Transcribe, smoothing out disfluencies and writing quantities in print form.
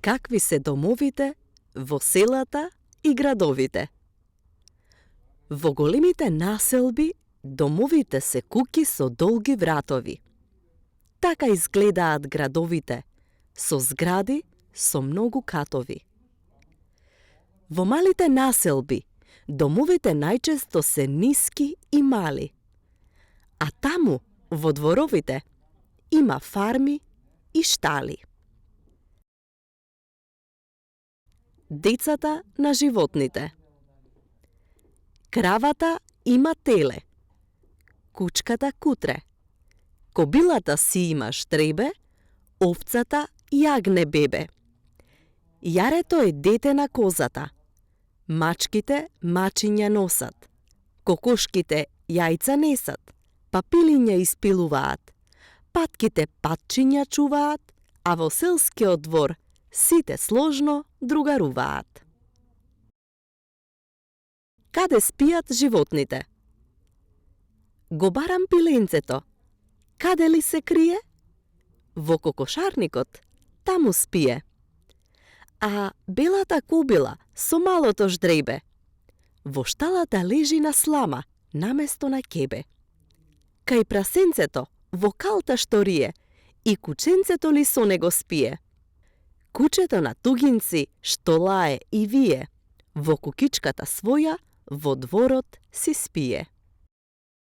Какви се домовите во селата и градовите? Во големите населби, домовите се куќи со долги вратови. Така изгледаат градовите, со згради со многу катови. Во малите населби, домовите најчесто се ниски и мали. А таму, во дворовите, има фарми и штали. Децата на животните. Кравата има теле, кучката кутре, кобилата си има штребе, овцата јагне бебе. Јарето е дете на козата, мачките мачиња носат, кокошките јајца несат, папилиња испилуваат, патките патчиња чуваат, а во селскиот двор сите сложно другаруваат. Каде спијат животните? Го барам пиленцето. Каде ли се крие? Во кокошарникот, таму спие. А белата кобила со малото ждребе, во шталата лежи на слама, наместо на ќебе. Кај прасенцето, во калта што рие, и кученцето ли со него спие? Кучето на тугинци што лае и вие, во кукичката своја, во дворот си спие.